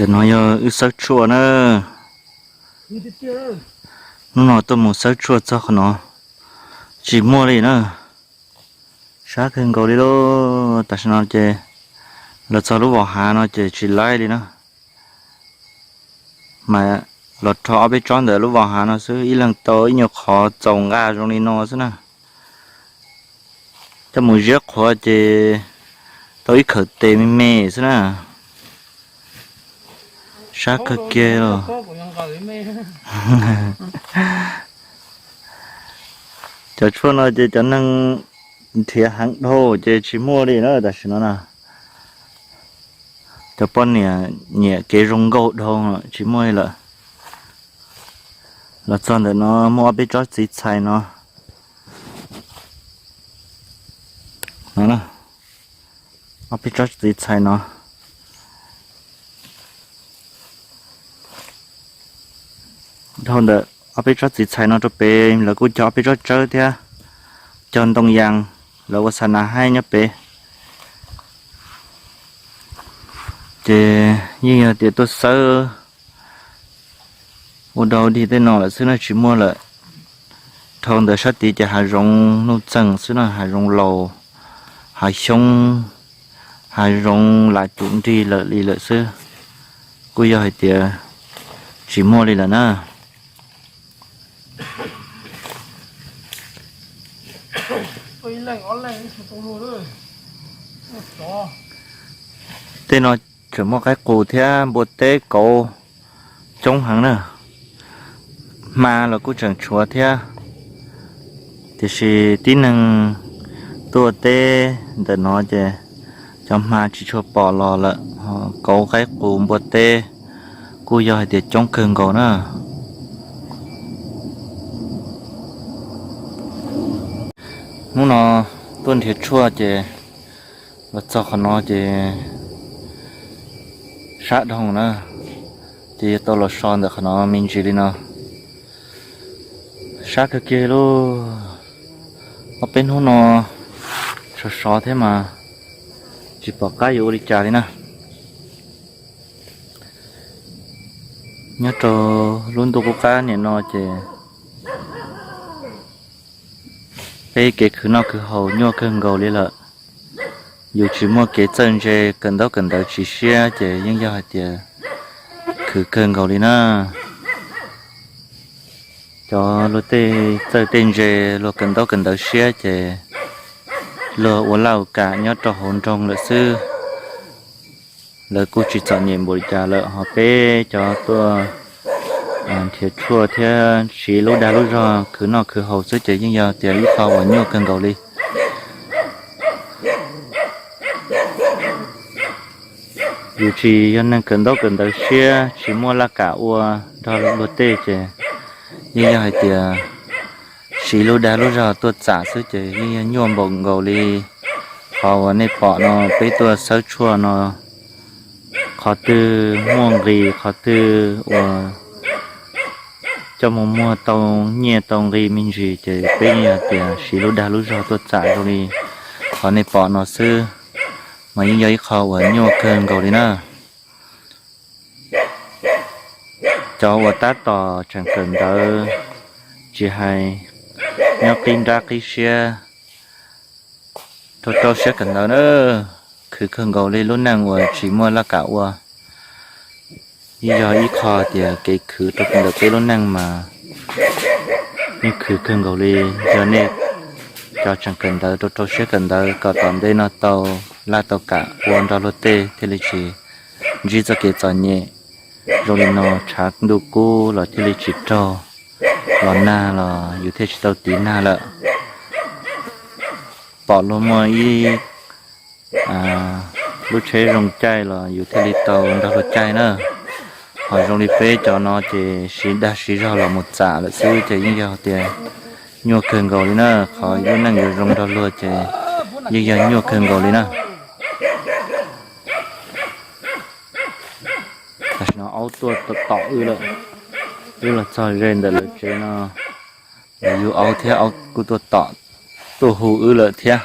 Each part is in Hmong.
Tam no yog wb xawb tshuaj na. Hnub no tuaj mus xawb tshuaj txog qhov no tsis muaj li na. Sab kawg nkaus li lauj. Tam sim no ces los txog lub vos hav no ces tsis laib li na. Mas los rho ob peb tsob ntawm lub vos hav no xwb, ib leeg tau ib nyuag qhov txaus nqa zoo li no xwb na. Coj mus ziab qhuav ces tau ib khawm tes me me xwb na. Sab kawg kiag los. Cov tshuaj no ces cov neeg nrhiav heev dhau ces tsis muaj li na tam sim no na. Cov poj niam nyiam kev zoo nkauj dhau tsis muaj li lawm. Los txog ntawm no muaj ob peb tsob txiv txhais no. No, ob peb tsob txiv txhais no. Dhau ntawm ob peb tsob txiv txhais no rau pem lawv kuj cog ob peb tsob tsawb thiab cog ntoo yas, lawv ua xa nas haib nyob pem. Ces yeej yog tias tuaj xawb ua dau dig tej no lawm xwb na tsis muaj lawm. Dhau ntawm sab tid ces hav zoov nuj txeeg xwb na, hav zoov laus, hav xyoob, hav zoov lav cum nrig lawm li lawm xwb. Kuj yog hais tias tsis muaj li lawm na. Tej no tseem muaj qaib qus thiab npua teb kauv coob heev na. Hma los kuj tseem tshuav thiab, tiam sis tib neeg tuaj teb ntawm no ces cov hma tsis tshua pom los lawm. Kauv qaib qus npua teb kuj yog hais tias coob kawg nkaus na. Hnub no tuaj nrhiav tshuaj ces los txog qhov no ces sab dhau na, ces yuav tau los so ntawm qhov no me ntsis li no. Sab kawg kiag lauj. Ob peb hnub no sov sov thiab mas tsis pom qab yuav ua li cas li na. Nyob rau lub ntuj qub qab niam no ces peb kev khwv noj khwv haus nyuaj kawg nkaus li lawm. Yus tsis muaj kev txawj ntse kawm ntaub kawm ntawv tsis siab ces yeej yog hais tias khwv kawg nkaus li na. Cov luag tej txawj tej ntse, luag kawm ntaub kawm ntawv siab ces luag ua laj ua kam nyob rau hauv nroog lawm xwb. Lawv kuj tsis txom nyem npaum li cas lawm, ho peb cov tuaj nrhiav tshuaj thiab siv lub dag lub zog khwv noj khwv haus xwb ces yeej yog tias ib qho uas nyuaj kawg nkaus li. Yus tsis yog neeg kawm ntaub kawm ntawv siab, tsis muaj laj kam ua nrog luag tej ces yeej yog hais tias siv lub dag lub zog tuaj txam xwb ces yeej yog nyuaj npaum nkaus li. Qhov uas nej pom no peb tuaj xawb tshuaj no, qhov twg muaj nqis, qhov twg uas coj mus muag tau nyiaj tau nqi me ntsis ces peb yeej yog tias siv lub dag lub zog tuaj txam zoo li qhov nej pom no xwb, mas yeej yog ib qho uas nyuaj kawg nkaus li na. Cov uas tab tom tseem kawm ntawv, tsis hais nyob qib nrab qib siab, rau rau siab kawm ntawv na, khwv kawg nkaus li lub neej uas tsis muaj laj kam ua. Yeej yog ib qho tias kev khwv rau ntawm peb lub neej mas yeej khwv kawg nkaus li. Yog nej cov tseem kawm ntawv rau rau siab kawm ntawv kom tom ntej no tau laj tau kam ua nrog luag tej thiaj li tsis ntsib txoj kev txom nyem zoo li no, tshav ntuj kub los thiaj li tsis raug, los nag los yus thiaj tsis tau tiv nag lawm. Pom luag muaj ib lub tsheb zoo caij los yus thiaj li tau nrog luag caij na. Ho zoo li peb cov no ces siv dag siv zog los mus txam lawm xwb ces yeej yog tias nyuaj kawg nkaus li na. Qhov lub neej yuav zoo nrog luag ces yeej yog nyuaj kawg nkaus li na. Tam sim no aub tuaj tom wb lawm, wb los txog ze ntawm lawv tsev no, lawv yug aub thiab aub kuj tuaj tom, tuaj hu wb lawm thiab.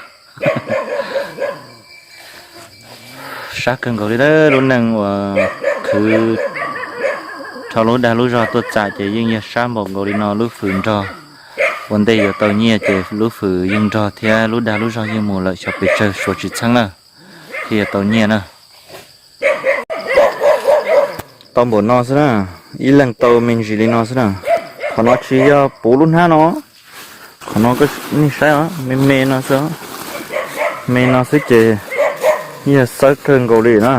Sab kawg nkaus li lub neej uas Khwv dhau lub dag lub zog tuaj txam ces yeej yog sab npaum nkaus li no, lub fwm nrog. Ua ntej yuav tau nyiaj ces lub fwm yeej nrog thiab lub dag lub zog yeej mus lawm, xyov pes tsawg suav tsis txheeb na, thiaj yuav tau nyiaj na. Tau npaum no xwb na, ib leeg tau me ntsis li no xwb na. Qhov no tsis yog puv lub hnab no, qhov no nej saib os, me me no xwb, me no xwb ces yog xawb kawg nkaus li na.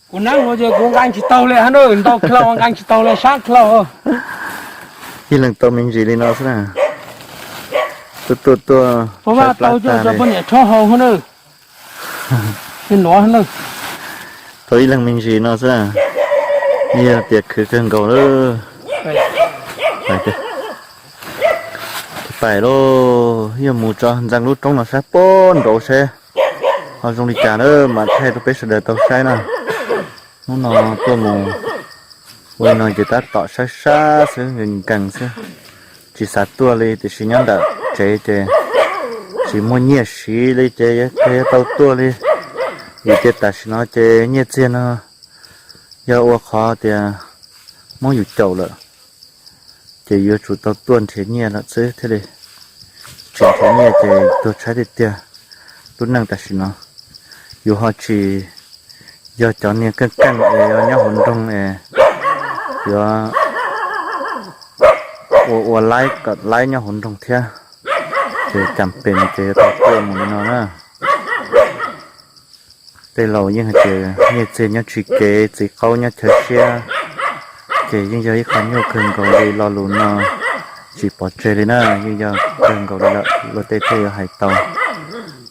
Kuv nab ua ces kuv nqee tsis taug li hab na, ntau dlau nqee tsis taug li sab dlau. Ib leeg tau me ntsis li no xwb na. Tuaj tuaj tuaj, pab tau cov poj niam rhaub hau na. Tau ib leeg me ntsis no xwb na, yog tias khwv kawg nkaus lawm. Pais lauj, yog mus tso ntxeev lub roob no saib puag nraud saib ho zoo li cas na, mam thaij rau peb sawv daws tau saib na. Hnub no tuaj mus ua li no ces tab tom saib saib xwb, nkees xwb, tsis xav tuaj li, tiam sis nyob ntawm tsev ces tsis muaj nyiaj siv li ces yuav tau tuaj li, vim tias tam sim no ces nyiaj txiag no yog ua qhov tias muab yus caum lawm, ces yuav tsum tau tuaj nrhiav nyiaj lawm xwb thiaj li. Tsis nrhiav nyiaj ces tuag tshaib tiag tiag. Lub neej tam sim no yus ho tsis yog cov niag keej keej es yog nyob hauv nroog es yuav ua ua laib kom laib nyob hauv nroog thiab, ces cas pem no ces yuav tau tuaj mus li no na. Tej laus yeej hais tias nyiaj txiag nyob tsis kev, txiv qaub nyob chaw siab, ces yeej yog ib qho nyuaj kawg nkaus li, lo lus no tsis pov tseg li na, yeej yog kawg nkaus li lawm luag tej thiaj yuav hais tau.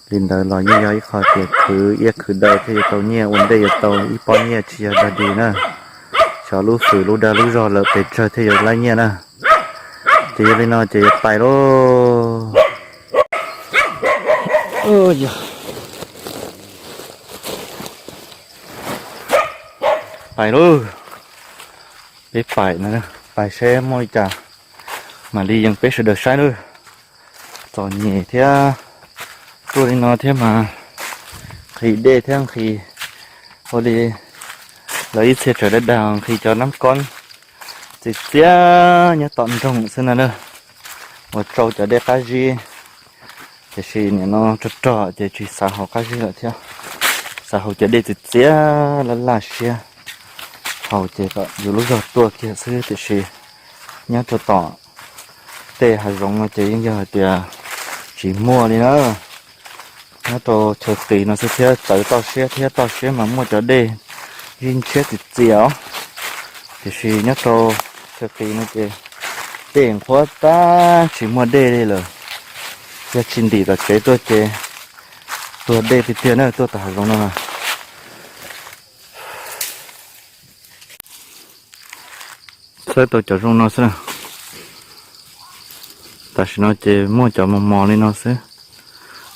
Li ntawd los yeej yog ib qho tias khwv iab khwv daw thiaj yuav tau nyiaj, ua ntej yuav tau ib pob nyiaj tsis yog dog dig na. Xyov lub fwm lub dag lub zog lawm pes tsawg thiaj yuav laib nyiaj na. Ces yog li no ces yuav pais lauj. Pais lauj, peb pais na, pais saib muaj li cas mam li yees peb sawv daws saib lauj. Txom nyem thiab, tuaj li no thiab mas nqhis dej thiab nqhis, ua li lawv ib txhia tsaws dab dag nqhis cov nab koob txias txias nyob tom nroog xwb na, uas tsau cov dej qab zib. Tiam sis nim no rog rog ces tsis xav haus qab zib lawm thiab, xav haus cov dej txias txias laj laj siab haus ces kom yus lub zog tuaj kiag xwb. Tiam sis nyob rau tom tej hav zoov no ces yeej yog hais tias tsis muaj li na. Nyob rau chaw qis no xwb thiab txawv toj siab thiab, toj siab mas muaj cov dej zij ntshiab txias txias os. Tiam sis nyob rau chaw qis no ces dej nqhuab tag tsis muaj dej li lawm. Yog tsis ntim tom tsev tuaj ces tuag dej tiag tiag na, tuaj tom hav zoov no na. Xawb tau cov zoo no xwb na. Tam sim no ces muaj cov mos mos li no xwb,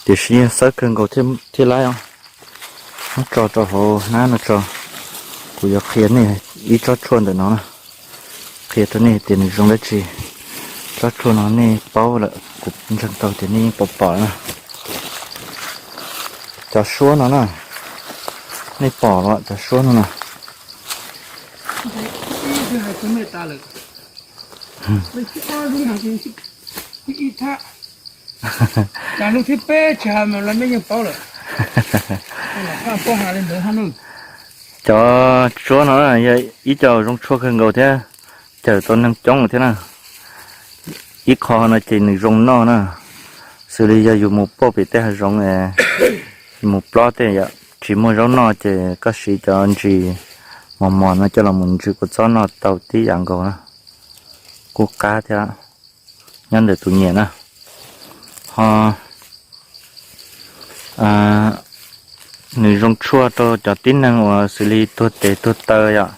tiam sis yeej xawb kawg nkaus thiaj laib os. Muab tso rau hauv hnab no tso, kuv yuav qhia nej ib tsob tshuaj ntawm no na, qhia rau nej tias nws zoo dab tsi. Tsob tshuaj no nej paub lawm, kuv ntseeg tau tias nej yeej pom pom na. Cov suab no na, nej pom los cov suab no na. Cov suab no yog ib co zoo tshuaj kawg nkaus thiab, cawm tau neeg coob thiab na. Ib qho no ces nws zoo noj na, xws li yog yus mus pauj pem tej hav zoov, yus mus plob tej yam tsis muaj zaub noj ces koj siv cov ntsis mos mos no coj los mus ntsws kua txob noj tau tib yam nkaus na, kuj qab thiab, nyob ntawm tus nyiam na. Ho nws zoo tshuaj rau cov tib neeg uas xws li tuag tes tuag taw yom,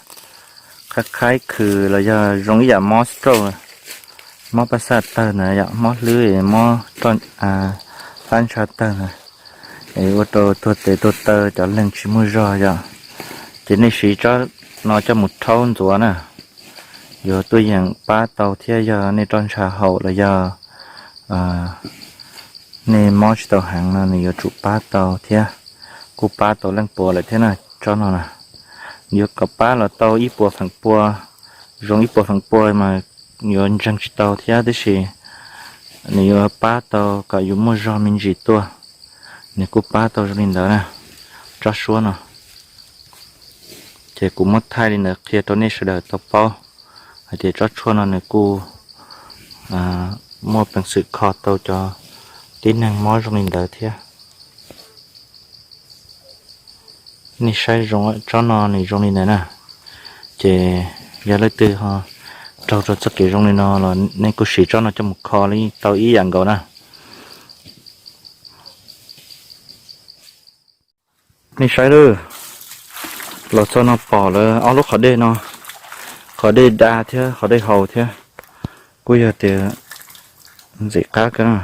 qhaib qhaib khwm los yog zoo ib yam mob stroke, mob paj xaj tawg ntawd yom, mob hlwb, mob hlab ntsha tawg ntawd, es ua rau tuag tes tuag taw cov leeg tsis muaj zog yom, ces nej siv tsob no coj mus rhaub ntxuav na, yuav tuaj yeem pab tau thiab. Yog nej roj ntsha haum los yog nej mob tsis tau heev no nws yuav tsum pab tau thiab, kuj pab tau leej puav lawm thiab na. Tsob no na, Yuav kom pab los tau ib puas feem pua, zoo ib puas feem pua mas yuav ntseeg tsis tau thiab, tab sis nws yuav pab tau kom yus muaj zog me ntsis tuaj. Nws kuj pab tau zoo li ntawd na, tsob suab no. Ces kuv muab thaij li ntawd qhia rau nej sawv daws tau paub hais tias tsob tshuaj no nws kuj muaj peev xwm kho tau cov tib neeg mob zoo li ntawd thiab. Nej saib zoo, tsob no nws zoo li ntawd na. Ces yog leej twg ho raug rau txoj kev zoo li no los nej kuj siv tsob no coj mus kho li tau ib yam nkaus na. Nej saib lawm, los txog no pom lawm ob lub qhov dej no, qhov dej da thiab qhov dej haus thiab, kuj yog tias ntxim qab kawg,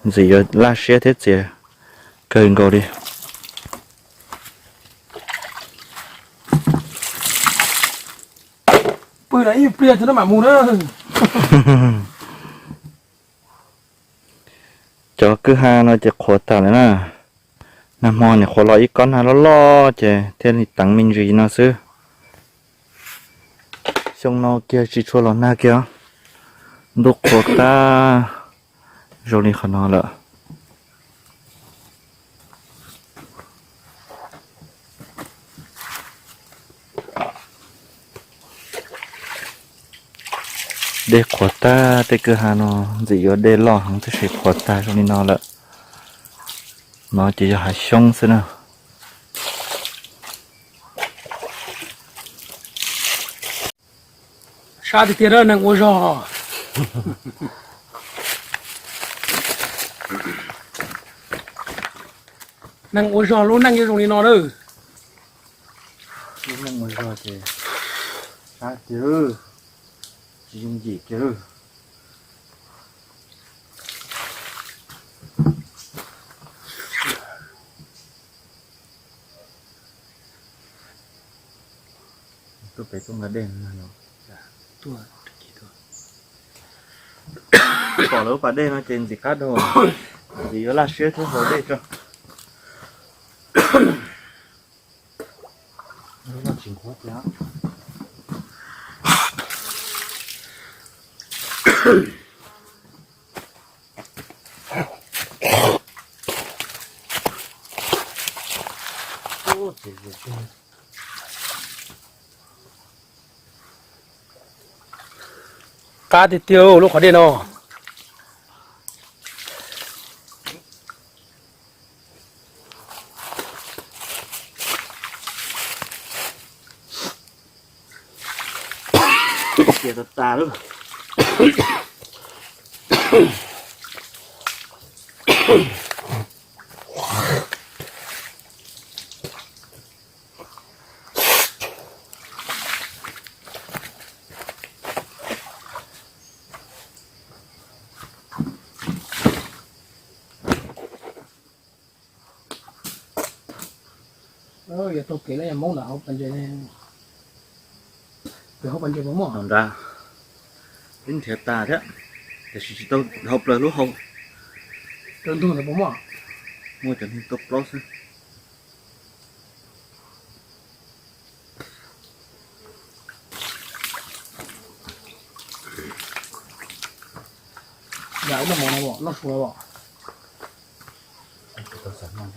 ntxim yuav laj siab thiab txias kawg nkaus li. Pw no ib pliag tso mam mus na. Cov kwj ha no ces qhuav tas lawm na. Nag hmo nyuam qhuav los ib kob nag loj loj ces thiaj li teev me ntsis no xwb. Xyoo no kiag tsis tshua los nag kiag, ntuj qhuav tag zoo li qhov no lawm. Dej qhuav tag, tej kwj ha no ntxim yuav dej loj heev tab sis qhuav tag zoo li no lawm. No ces yog hav xyoob xwb na. Sab tiag tiag, neeg ua zog, neeg ua zog lub neej yuav zoo li no lawm. Lub neej ua zog ces sab tiag, tsis yooj yim kiag. Tuaj pem tuaj nqa dej no. Pom lawv lub pas dej no ces ntxim qab dhau, ntxim yuav laj siab thiab haus dej tso. Qab tiag tiag lub qhov dej no. Tias tas tas lawm. Yog taug kev los yog Hmoob ntawm hauv pas ntses, pem hauv pas ntses puas muaj? Nrad, ib nrhiav tas thiab, tiam sis tsis tau dhau plaws lub hau. Rau ntug ntawd puas muaj? Muaj cov niag tuaj plaub xwb. Yam ub noj mov no, noj su no. Tau xav noj,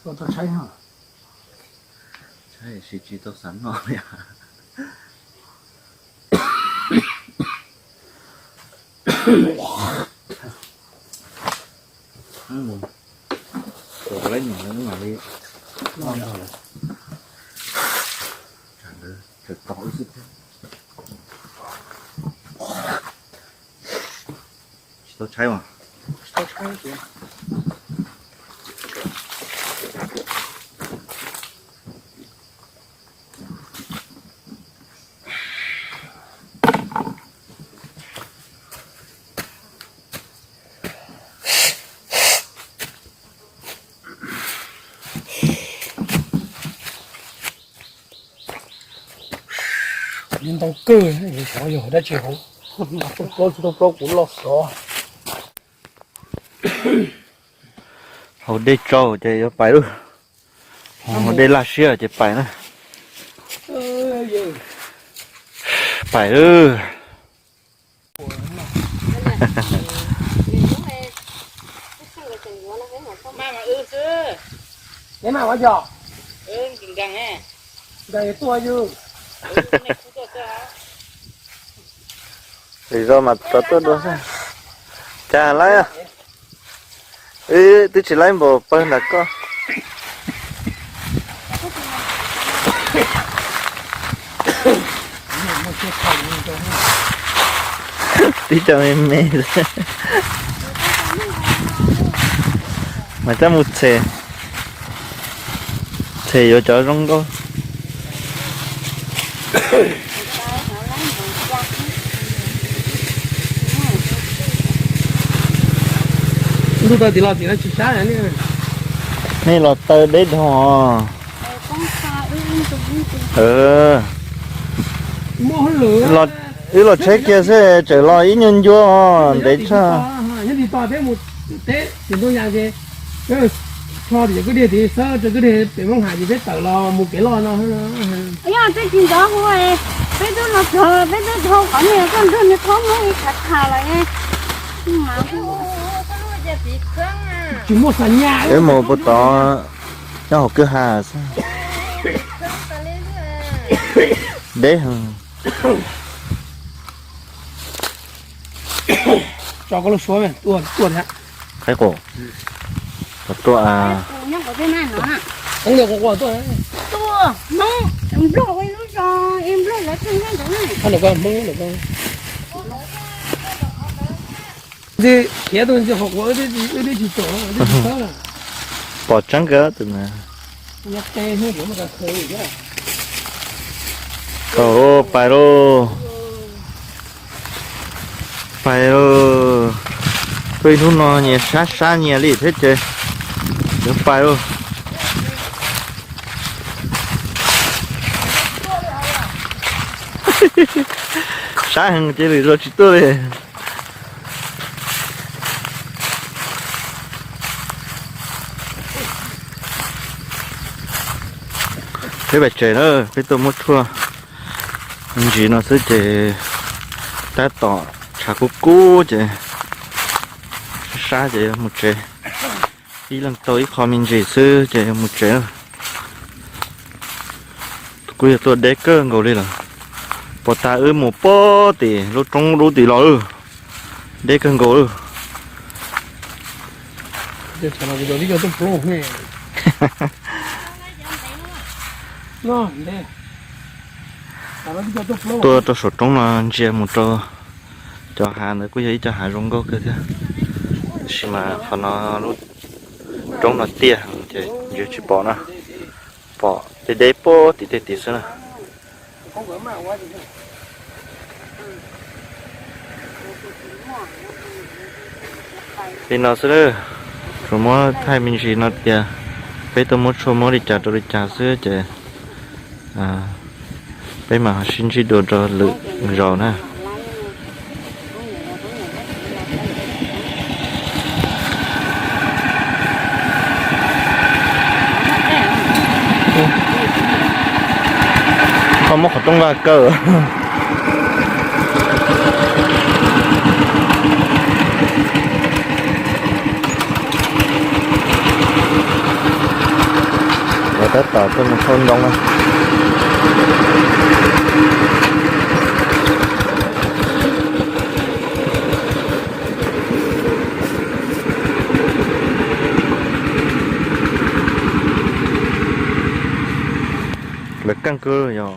tau tshaib, tshaib tiam sis tsis tau xav noj li. Mus, mus laib nyuam mam li noj ntag lawm. Tsam ntawd tawm tau wb xwb thiab. Tsis tau tshaib mas. Li ntau kawg, xyov yog dab tsi hauv. Tau plaub tsis tau plaub kuv loj xov. Haus dej tsau ces yuav pais lawm. Dej laj siab ces pais na. Pais lawm. Lwm zaus mas rov tuaj dua xwb. Cas laib, wb twb tsis laib npaum pawg ntawm koj. Tib co me me. Mas coj mus txhe, txhe yuav cov zoo nkauj. Ntuj taw tim los tim no tsis sab. Nej los taw deb dhau. Wb los tsheb kiag xwb tseem los ib nyuag ncua ntev tshaj. Nyob li tos peb mus teb tim ntoo yas ces, tso tim kwj deg tid xwb, rau kwj deg pem Moob Ham ces peb tawm los mus kev loj no. Yog peb tsis ntov hu, peb twb los txog, peb twb dhau qhov niag koj nrog niag qhov muab ib qhov tha los. Tsis muaj xas nyas. Peb mus puas tod nyob hauv kwj ha xwb. Deb heev. Tso koj lub suab tuaj tuaj thiab. Qaib qus. Tuaj. Pom tseeb kawg tus na. Tau, pais lauj. Pais lauj. Tuaj ib hnub no nyias sab sab nyias li thiab ces yuav pais lauj. Sab heev ces lwm zaus tsis tuaj li. Peb pais tsev na, peb tuaj muab tshuaj me ntsis no xwb ces tab tom tshav kub kub ces sab sab ces yuav mus tsev. Ib leeg tau ib qho me ntsis xwb ces yuav mus tsev. Kuj yog tuaj deb kawg nkaus li lawm. Puas tas wb mus pob tim lub roob dub tim los lawm. Deb kawg nkaus lawm. Tuaj rau saum roob no ntsia mus rau cov hav ntawd kuj yog ib co hav zoo nkauj kawg thiab. Tab sis mas qhov no lub roob no tiaj ces ntsia tsis pom na. Pom deb deb pob tim tej tid xwb na. Li no xwb lawm, tsuas muab thaij me ntsis no tias peb tuaj muab tshuaj muab li cas rau li cas xwb ces peb mam ho sib ntsib dua rau lwm zaus na. Koj muab qhov rooj vaj kaw. Lawv tab tom tuaj mus thauj ntoo na. Lawv keej kawg yog.